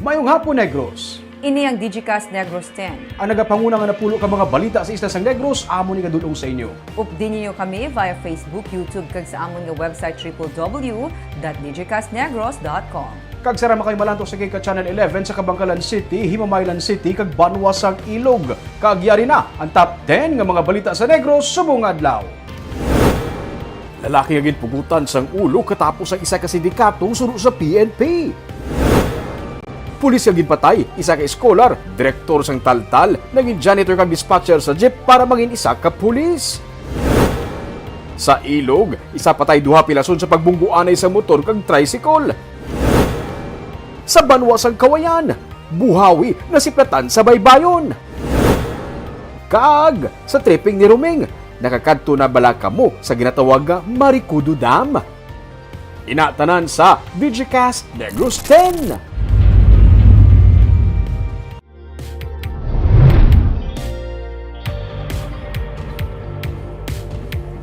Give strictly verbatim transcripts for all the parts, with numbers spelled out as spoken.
Mayong hapon, Negros. Ini ang Digicast Negros ten. Ang nagapanguna nga napulo ka mga balita sa isla sang Negros, amo ni gadul-ong sa inyo. Updi ninyo kami via Facebook, YouTube, kag sa amon nga website, triple W dot digicastnegros dot com. Kag sara man kay malantaw sa ka Channel eleven sa Kabankalan City, Himamaylan City, kag Banwa sang Ilog. Kag yari na ang top ten nga mga balita sa Negros subong adlaw. Lalaki nga ginpugutan sang ulo katapos ang isa ka sindikato suno sa P N P. Pulis nga ginpatay, isa ka eskolar, direktor sang Taltal, naging janitor kag dispatcher sa jeep para mangin isa ka pulis. Sa Ilog, isa patay, duha pilason sa pagbungguanay sa motor kag tricycle. Sa banwa sang Kawayan, buhawi nasiplatan sa baybayon. Kag sa tripping ni Roming, nakakadto na bala kamo sa ginatawag nga Maricudo Dam? Ina tanan sa Digicast Negros ten.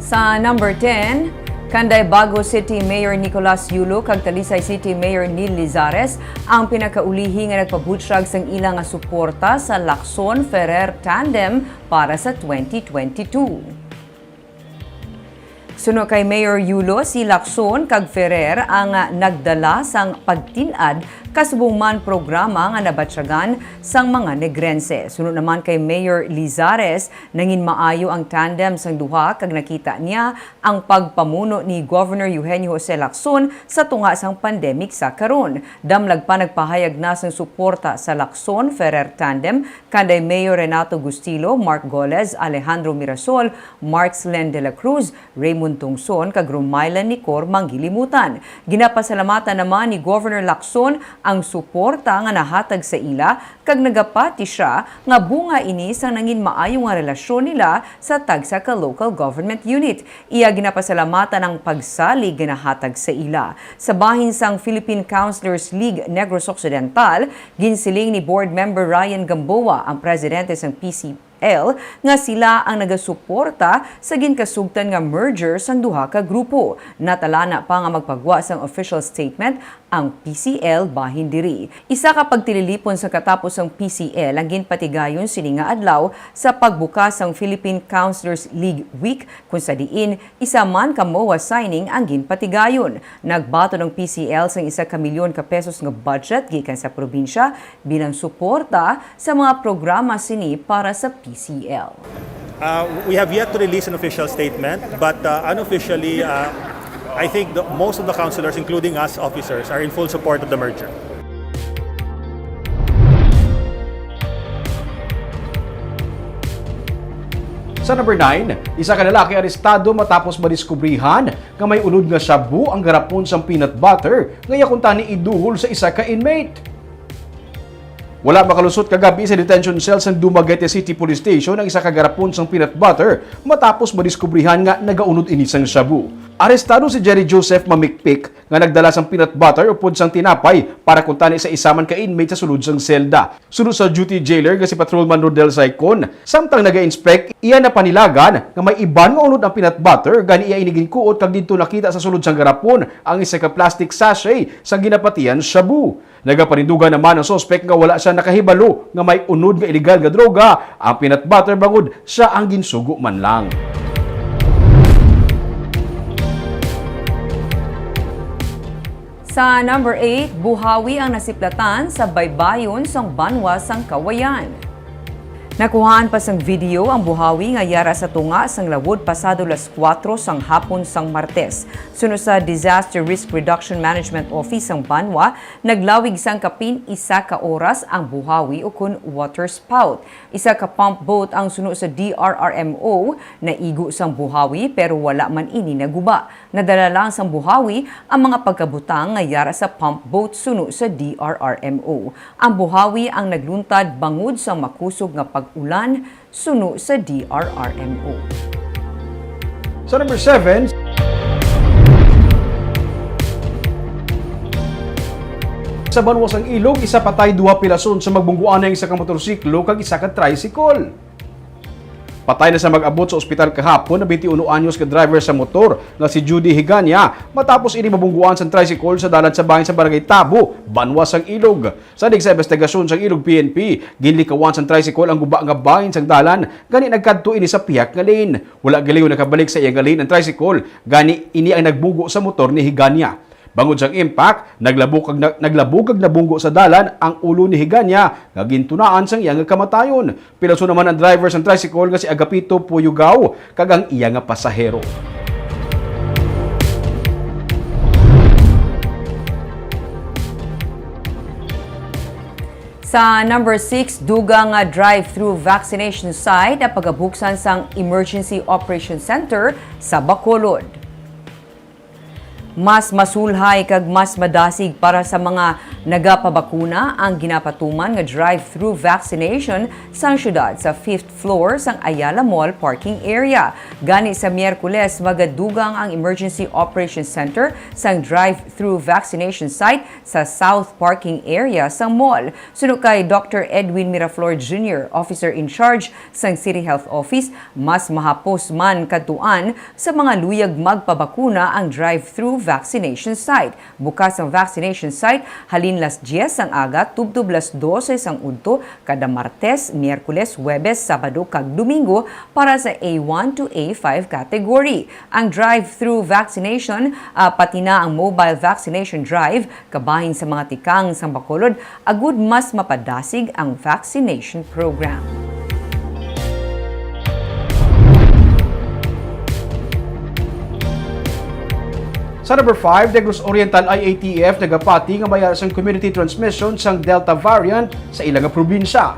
Sa number ten, Candaybago City Mayor Nicolas Yulo kag Talisay City Mayor Neil Lizares ang pinakaulihi nga nagpabutyag sang ila nga suporta sa Lacson-Ferrer tandem para sa twenty twenty-two. Suno kay Mayor Yulo, si Lacson kag Ferrer ang nagdala sang pagtin-ad kasubong man programa nga nabatyagan sang mga Negrense. Suno naman kay Mayor Lizares, nangin maayo ang tandem sang duha kag nakita niya ang pagpamuno ni Governor Eugenio Jose Lacson sa tunga sang pandemic sa karon. Damlag pa nagpahayag na sang suporta sa Lacson-Ferrer tandem kanday Mayor Renato Gustilo, Mark Goles, Alejandro Mirasol, Markslen de la Cruz, Raymond Tungson, kag Romailan Nicor Manggilimutan. Ginapasalamatan naman ni Governor Lacson ang suporta nga nahatag sa ila, kag nagapati sia nga bunga ini sang nangin maayo nga relasyon nila sa tagsa ka local government unit. Iya ginapasalamatan ang pagsalig nga nahatag sa ila. Sa bahin sang Philippine Councilors League Negros Occidental, ginsiling ni Board Member Ryan Gamboa, ang presidente sang P C L, nga sila ang nagasuporta sa ginkasugtan nga merger sang duha ka grupo. Natalana pa nga magpagwa sang official statement ang P C L bahin diri. Isa ka pagtililipon sa katapos sang P C L ang ginpatigayon sini nga adlaw sa pagbukas sang Philippine Councilors League Week, kung sa diin isa man ka MOA signing ang ginpatigayon. Nagbaton ang P C L sang isa ka milyon ka pesos nga budget gikan sa probinsya bilang suporta sa mga programa sini para sa P C L. Uh, we have yet to release an official statement, but, uh, unofficially, uh, I think the, most of the councilors, including us officers, are in full support of the merger. Sa number nine, isa ka lalaki arestado matapos madiskubrihan nga may unod nga shabu ang garapon sang peanut butter nga iya kuntani iduhol sa isa ka inmate. Wala makalusot kagabi sa detention cell sang Dumaguete City Police Station ang isa ka garapon sang peanut butter matapos madiskubrihan nga nagaunod ini sang shabu. Arestado si Jerry Joseph Mamikpik nga nagdala sang peanut butter upod sang tinapay para kuntani sa isa man ka inmate sa sulod sang selda. Suno sa duty jailer nga si Patrolman Rodel Saicon, samtang naga-inspect, iya napanilagan nga may iban nga unod ang peanut butter, gani iya ini ginkuot kag didto nakita sa sulod sang garapon ang isa ka plastic sachet sang ginapatihan shabu. Nagapanindugan naman ang suspek nga wala sia nakahibalo nga may unod nga iligal nga droga ang peanut butter, bangod sia ang ginsugo man lang. Sa number eight, buhawi ang nasiplatan sa baybayon sang banwa sang Kawayan. Nakuhaan pa sang video ang buhawi nga yara sa tunga sang lawod pasado las kuwatro sang hapon sang Martes. Suno sa Disaster Risk Reduction Management Office sang banwa, naglawig sang kapin isa ka oras ang buhawi ukon water spout. Isa ka pump boat ang suno sa D R R M O naigo sang buhawi, pero wala man ini naguba. Nadala lang sang buhawi ang mga pagkabutang nga yara sa pump boat suno sa D R R M O. Ang buhawi ang nagluntad bangod sa makusog nga pag-ulan suno sa D R R M O. Sa number seven, sa banwa sang Ilog, isa patay, duha pilason sa magbungguanay ang isa ka motorsiklo kag isa ka tricycle. Patay na sa mag-abot sa ospital kahapon ang twenty-one anyos nga driver sa motor nga si Judy Higania matapos ini mabungguan sang tricycle sa dalan sa bahin sa Barangay Tabo, Banwa sang Ilog. Sa inig sa investigasyon sang Ilog P N P, ginlikawan sang tricycle ang guba nga bahin sang dalan, gani nagkadto ini sa pihak nga lane. Wala galing nakabalik sa iya nga lane ang tricycle, gani ini ang nagbunggo sa motor ni Higania. Bangod sang impact, naglabukag na, naglabukag nabunggo sa dalan ang ulo ni Higania nga gintunaan sang iya nga kamatayon. Pilason naman ang driver sang tricycle nga si Agapito Puyugaw kag ang iya nga pasahero. Sa number six, dugang nga drive-through vaccination site ang pagabuksan sang Emergency Operation Center sa Bacolod. Mas masulhay kag mas madasig para sa mga nagapabakuna ang ginapatuman nga drive-through vaccination sang siyudad sa fifth floor sang Ayala Mall parking area. Gani sa Miyerkules, magadugang ang Emergency Operations Center sang drive-through vaccination site sa south parking area sang mall. Suno kay Doctor Edwin Miraflor Junior, Officer in Charge sang City Health Office, mas mahapos man kadtuan sa mga luyag magpabakuna ang drive-through vaccination site. Bukas ang vaccination site halin las dies sang aga tubtob las dose sang udto kada Martes, Miyerkules, Huwebes, Sabado, kag Domingo para sa A one to A five category. Ang drive-through vaccination, ah, pati na ang mobile vaccination drive, kabahin sa mga tikang sang Bacolod, agud mas mapadasig ang vaccination program. Sa number five, Negros Oriental I A T F nagapati nga may ara sang community transmission sang Delta variant sa ila nga probinsya.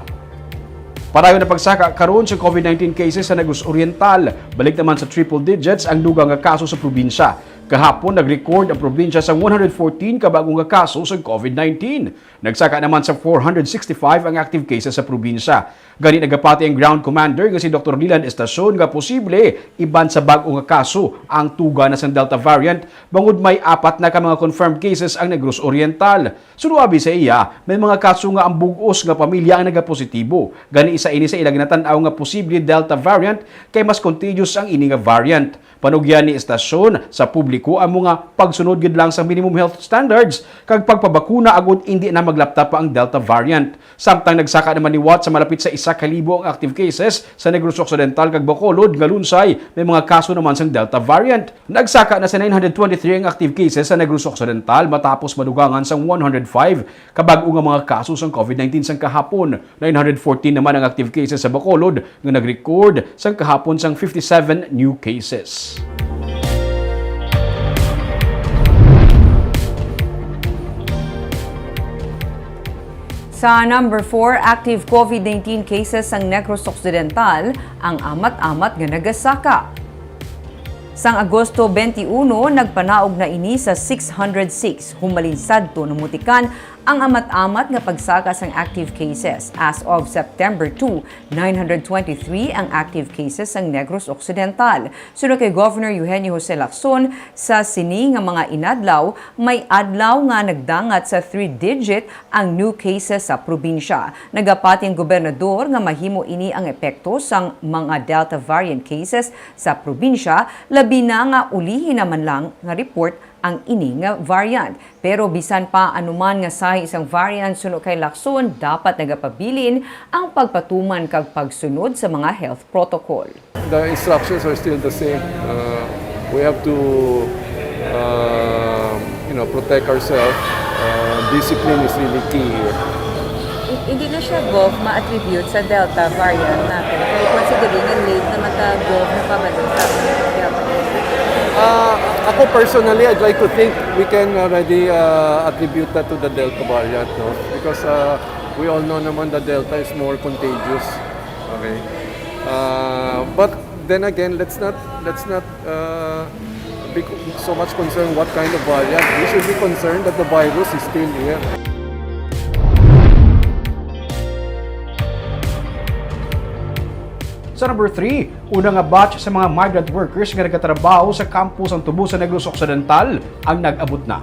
Padayon na pagsaka karon sa COVID nineteen cases sa Negros Oriental. Balik naman sa triple digits ang dugang nga kaso sa probinsya. Kahapon, nag-record ang probinsya sa one hundred fourteen ka bag-o nga kaso sa COVID nineteen. Nagsaka naman sa four hundred sixty-five ang active cases sa probinsya. Gani, nagapati ang ground commander nga si Doktor Leland Estacion nga posible iban sa bag-o nga kaso ang tuga na sang Delta variant, bangod may apat na ka mga confirmed cases ang Negros Oriental. Suno abi sa iya, may mga kaso nga ang bug-os nga pamilya ang nagapositibo. Gani, isa ini sa ila ginatan-aw nga posible Delta variant kay mas contagious ang ini nga variant. Panugyan ni Estacion sa publiko ang mga pagsunod gid lang sa minimum health standards kag pagpabakuna agud indi na maglapta pa ang Delta variant. Samtang nagsaka naman liwat sa malapit sa isa ka libo ang active cases sa Negros Occidental kag Bacolod nga lunsay, may mga kaso naman sang Delta variant. Nagsaka na sa nine hundred twenty-three ang active cases sa Negros Occidental matapos madugangan sang one hundred five ka bag-o nga mga kaso sang COVID nineteen sang kahapon. Nine hundred fourteen naman ang active cases sa Bacolod nga nag-record sang kahapon sang fifty-seven new cases. Sa number four, active COVID nineteen cases sang Negros Occidental ang amat-amat nga nagasaka. Sang Agosto twenty-one, nagpanaog na ini sa six hundred six. Humalin sadto, namutikan ang amat-amat nga pagsaka sang active cases. As of September two, nine hundred twenty-three ang active cases sang Negros Occidental. Suno kay Governor Eugenio Jose Lacson, sa sini nga mga inadlaw, may adlaw nga nagdangat sa three-digit ang new cases sa probinsya. Nagapati ang gobernador nga mahimo ini ang epekto sang mga Delta variant cases sa probinsya, labi na nga ulihi na man lang nga report ang ini nga variant. Pero bisan pa anuman nga sahi sang variant, suno kay Lacson, dapat nagapabilin ang pagpatuman kag pagsunod sa mga health protocol. The instructions are still the same. Uh, we have to, uh, you know, protect ourselves. Uh, discipline is really key here. Hindi na siya, Gov, ma-attribute sa Delta variant natin. Kaya considering nga late naman ta, Gov, na pabalik sa Delta. Ah, ako personally, I'd like to think we can already, uh, attribute that to the Delta variant, no? Because, uh, we all know naman the Delta is more contagious. Okay? Uh, but then again, let's not, let's not, uh, be co-, so much concerned what kind of variant. We should be concerned that the virus is still here. Sa number three, una nga batch sa mga migrant workers nga nagatrabaho sa kampo sang Tubo sa Negros Occidental ang nag-abot na.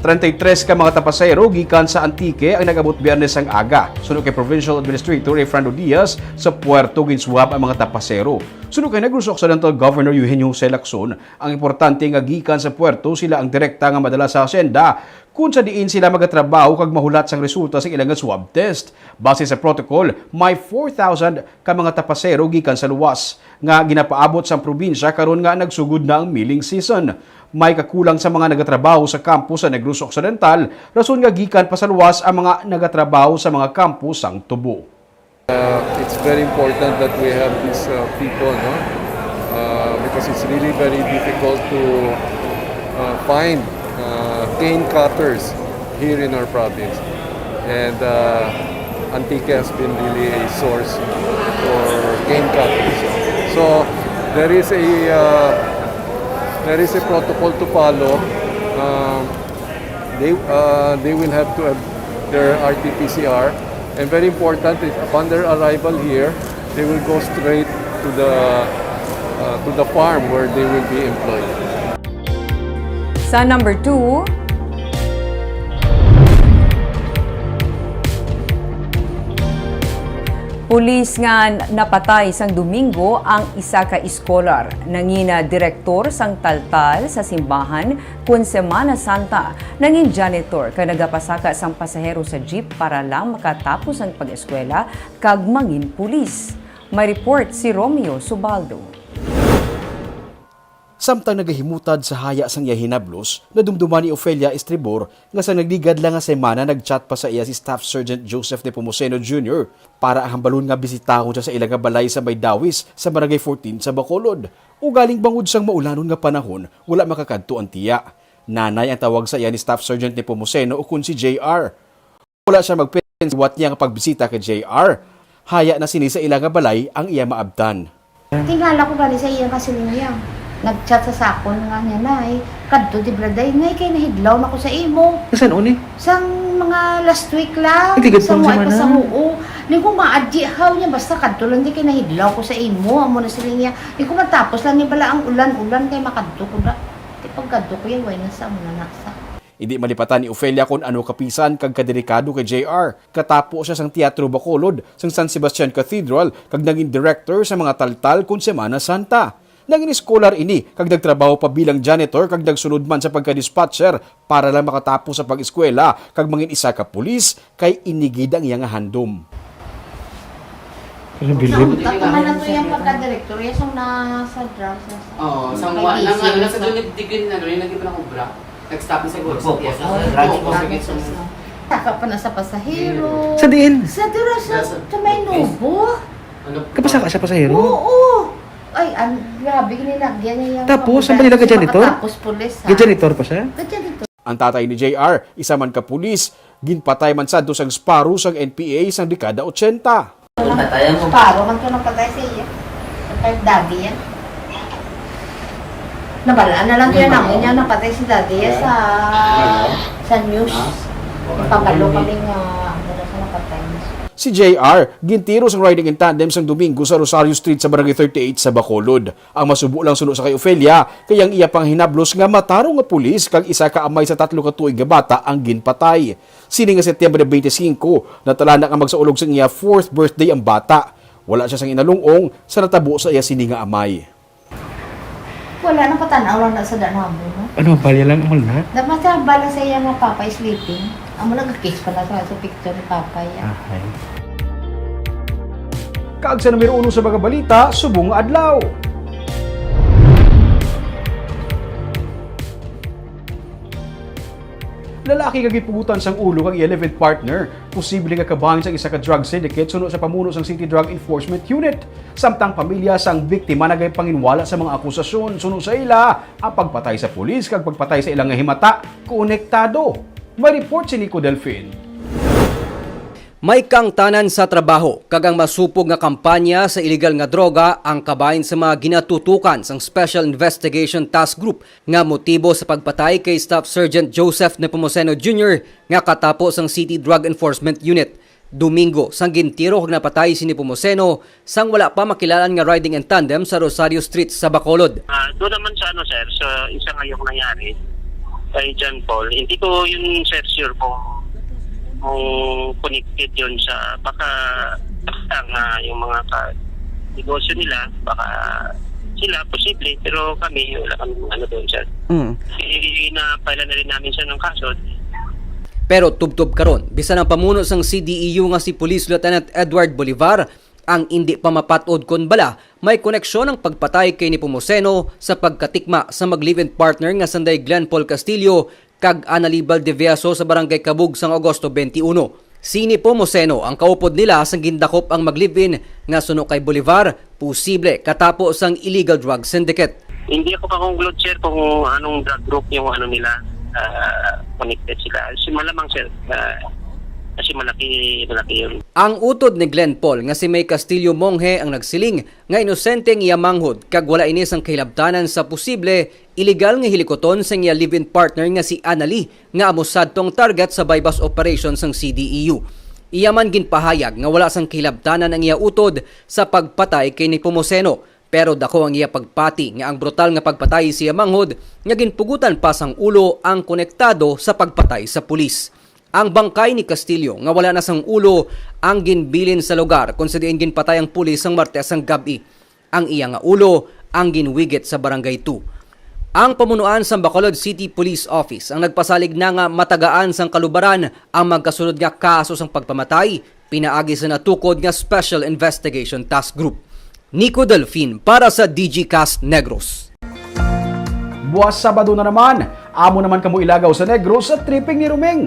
Treinta y tres ka mga tapasero gikan sa Antique ang nag-abot Biyernes ang aga. Suno kay Provincial Administrator Efrando Diaz, sa puerto ginsuhab ang mga tapasero. Suno kay Negros Occidental Governor Eugenio Jose Lacson, ang importante nga gikan sa puerto sila ang direkta nga madala sa hacienda, kun sa diin sila magatrabaho kag mahulat sang resulta sa ilang nga swab test. Base sa protocol, may four thousand ka mga tapasero gikan sa luwas nga ginapaabot sang probinsya karon nga nagsugod na ang milling season. May kakulang sa mga nagatrabaho sa kampo sa Negros Occidental, rason nga gikan pa sa luwas ang mga nagatrabaho sa mga kampo sang tubo. Uh, it's very important that we have these uh, people, no? Uh, because it's really very difficult to uh, find uh, cane cutters here in our province. And uh, Antique has been really a source for cane cutters. So there is a uh, there is a protocol to follow. Um, they uh, they will have to have their R T P C R, and very important is upon their arrival here, they will go straight to the uh, to the farm where they will be employed. Sa number two, pulis nga napatay sang Domingo ang isa ka iskolar. Nangina direktor sang taltal sa simbahan kun Semana Santa, nangin janitor kag nagapasaka sang pasahero sa jeep para lang makatapos ang pag-eskwela kag mangin pulis. May report si Romeo Subaldo. Samtang nagahimutad sa haya sang iya hinablos, nadumduman ni Ofelia Estribor nga sa nagligad lang nga semana nag-chat pa sa iya si Staff Sergeant Joseph Nepomuceno Junior para ang hambalon nga bisitahon siya sa ila nga balay sa may Dawis sa Barangay fourteen sa Bacolod. Ugaling bangod sang maulanon nga panahon, wala makakadto ang tiya. Nanay ang tawag sa iya ni Staff Sergeant Nepomuceno ukon si J R. Wala siya magpinsiwat niya nga pagbisita kay J R. Haya na sini sa ila nga balay ang iya maabtan. Tingala ko gani sa iya nga siling niya. Nag-chat sa sakon nga niya, Nay, kadto di bala day, Nay, kay nahidlaw na ko sa imo. San-o ni? Sang mga last week lang. Nagligad pa Sa mo mo ay semana? Pasahuo. Ni ko maadji haw niya, basta kadto lang di kay nahidlaw ko sa imo. Amo na siling niya. Ni ko matapos lang ni bala ang ulan-ulan kay makadto ko da. Di pagkadto ko yan, way na sa amo na nasa. Indi malipatan ni Ofelia kon ano kapisan kag kadelikado kay J R. Katapo sia sang Teatro Bacolod sang San Sebastian Cathedral kag naging director sa mga taltal kon Semana Santa. Naging eskolar ini kag nagtrabaho pa bilang janitor kag nagsulod man sa pagka-dispatcher para lang makatapos sa pag-eskwela kag mangin isa ka pulis kay ini gid ang iya nga handom. Ano bilib? Sa man na to yung pagka-director, yung sa nasa drugs, nasa Oo, sa mga, nang ano, nasa doon, nagtigil na, ano, yung nag-iba ng obra. Nag-stop na siguro sa Nagpo-pause tiyempo. na sa Nagpo-pause drugs. na gitong Saka pa na sa pasahero. Sa diin? Sa dira sa, Sa- sa may nubo. Ano po? Kapasaka siya pasahero? Oo. Ay, ang grabe, ginilagyan niya yung Tapos, ang kabuga. Manila ka janitor? Makatapos pulis, ha? Ga-janitor pa siya? Ga-janitor. Ang tatay ni J R, isa man ka pulis, ginpatay man sadto sang Sparrow sang N P A sang dekada ochenta. Ang tatay mo. Paro man to napatay sa iya. Patay daddy yan. Nabalaan na lang kaya namin niya napatay si daddy yan sa sa news. Ipabalo kami nga ano na siya napatay. Si J R, gintiro sang riding in tandem sang Domingo sa Rosario Street sa Barangay thirty-eight sa Bacolod. Ang masubo lang suno sa kay Ofelia, kay ang iya panghinablos nga matarong nga pulis kag isa ka amay sa tatlo ka tuig nga bata ang ginpatay. Sini nga Setyembre twenty-five, natalanak ang magsaulog sang iya fourth birthday ang bata. Wala siya sang inalung-ong sa natabo sa iya sini nga amay. Wala na, patanaw lang na sa danabo, no? Ano, bali lang ang na? Dapat sa bala sa iya nga papa is sleeping. Amo lang kiss pa na sa, sa picture ni papa iya. Ahay. Kag sa numero uno sa mga balita, subong nga adlaw. Lalaki nga gipugutan sang ulo kag iya live-in partner, posible nga kabahin sang isa ka drug syndicate suno sa pamuno sang City Drug Enforcement Unit. Samtang pamilya sang biktima nagapanginwala sa mga akusasyon suno sa ila, ang pagpatay sa pulis kag pagpatay sa ila nga himata konektado. May report si Nico Delfin. May kaangtanan sa trabaho kag ang masupog nga kampanya sa iligal nga droga ang kabahin sa mga ginatutukan sang Special Investigation Task Group nga motibo sa pagpatay kay Staff Sergeant Joseph Nepomuceno Junior nga katapo sang City Drug Enforcement Unit. Domingo, sang gintiro kag napatay si Nepomuceno sang wala pa makilalan nga riding in tandem sa Rosario Street sa Bacolod. Ah, doon naman sa ano, sir, sa isang ayong nangyari, Kay John Paul, hindi ko yun, sir, sure kung, kung connected yun sa, baka, baka nga yung mga ka-, negosyo nila, baka sila, posible, pero kami, wala kami ano doon, sir. Mm. Eh, na-file na rin namin siya ng kaso. Pero tubtob karon, bisan ang pamuno sang C D E U nga si Police Lieutenant Edward Bolivar, ang indi pa mapat-od kon bala may koneksyon ang pagpatay kay Nepomuceno sa pagkatikma sa mag-live-in partner nga sanday Glenn Paul Castillo kag Anali Valdivieso sa Barangay Cabug sang Agosto twenty-one. Si Nepomuceno ang kaupod nila sang gindakop ang mag-live-in nga suno kay Bolivar, posible katapo sang illegal drug syndicate. Hindi ako ka-conclude, sir, kung anong drug group yung ano nila, ah, connected sila. Si malamang, sir, ah, kasi malaki, malaki yun. Ang utod ni Glenn Paul nga si May Castillo Monghe ang nagsiling nga inosente ang iya manghod kag wala ini sang kahilabtanan sa posible iligal nga hilikuton sang iya live-in partner nga si Anali nga amo sadtong target sa buy-bust operation sang C D E U. Iya man ginpahayag nga wala sang kahilabtanan ang iya utod sa pagpatay kay Nepomuceno, pero daku ang iya pagpati nga ang brutal nga pagpatay sa iya manghod nga ginpugutan pa sang ulo ang konektado sa pagpatay sa pulis. Ang bangkay ni Castillo nga wala na sang ulo ang ginbilin sa lugar kung sa diin ginpatay ang pulis sang Martes sang gab-i. Ang iya nga ulo ang ginwigit sa Barangay two. Ang pamunuan sa Bacolod City Police Office ang nagpasalig na nga matagaan sang kalubaran ang magkasunod nga kaso sang pagpamatay pinaagi sa natukod nga Special Investigation Task Group. Nico Delfin para sa D G Cast Negros. Buwas Sabado na naman, amo naman kamo ilagaw sa Negros sa tripping ni Roming.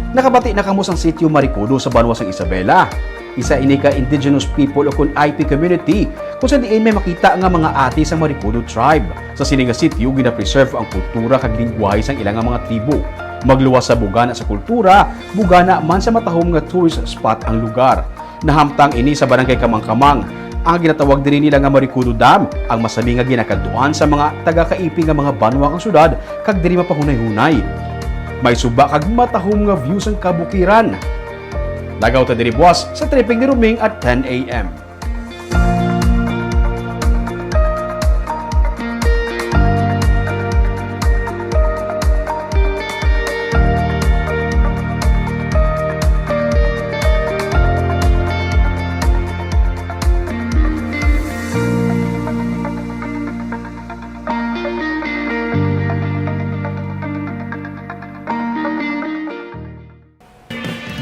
Nakabati na kamo sang sitio Maricudo sa banwa sang Isabela. Isa ini ka indigenous people o kon I P community kung sa diin may makita nga mga ati sang Maricudo tribe. Sa sini nga sitio, ginapreserve ang kultura kag lingwahe sang ila nga mga tribo. Magluwas sa bugana sa kultura, bugana man sa matahom nga tourist spot ang lugar. Nahamtang ini sa Barangay Kamangkamang. Ang ginatawag diri nila nga Maricudo Dam, ang masami nga ginakadtuan sa mga taga-kaipi nga mga banwa kag syudad kag diri mapahunay-hunay. May suba kag matahom nga view sang kabukiran. Lagaw ta diri buwas sa tripping ni Roming at ten A M.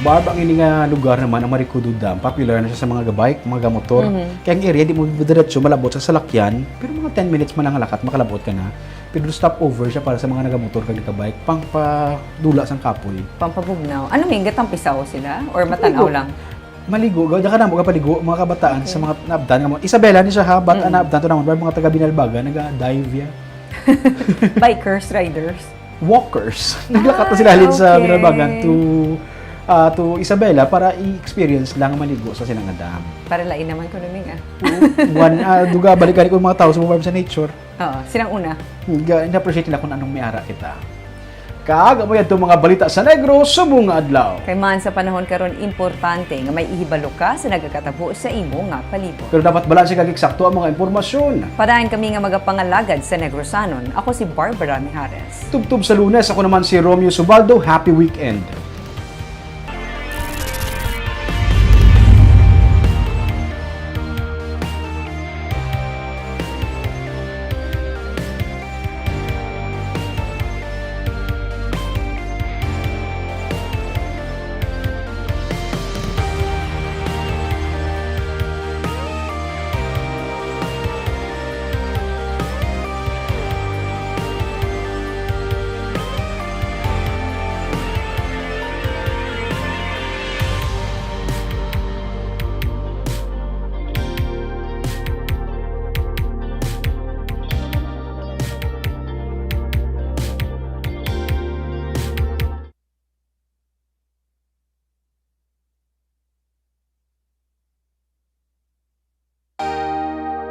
Barb, ang ini nga lugar naman, ang Maricudo Dam, popular na siya sa mga gabike, mga gamotor. Mhm. Kaya ang area, di mo diretso malabot sa salakyan, pero mga ten minutes man ang lakat, makalabot ka na. Pero stop over siya para sa mga nagamotor kag nagabike, pangpadula sang kapoy. Pampabugnaw. Ano, may gatampisaw sila? Or matanaw Maligo. lang? Maligo, gawda ka na mo kapaligo, mga kabataan, Okay. sa mga naabdan nga mo. Isabela ni siya, ha, but Mm. ang naabdan to naman, mga taga Binalbagan, naga-dive yan. Bikers, riders? Walkers. Naglakat na sila halin sa Ah, okay. Binalbagan to, ah, to Isabela para i-experience lang maligo sa sila nga dam. Para lain naman ko, Luming, ah. One, ah, duga, balikan ko yung mga tao sa mga sa nature. Oo, silang una. Ga-, na-appreciate nila kung anong may ara kita. Kag amo yadto mga balita sa Negros subong nga adlaw. Kay man sa panahon karon, importante nga may ihibalo ka sa nagakatabo sa imo nga palibot. Pero dapat balanse kag eksakto ang mga impormasyon. Padayon kami nga magapangalagad sa Negrosanon. Ako si Barbara Mijares. Tubtob sa Lunes, ako naman si Romeo Subaldo. Happy weekend.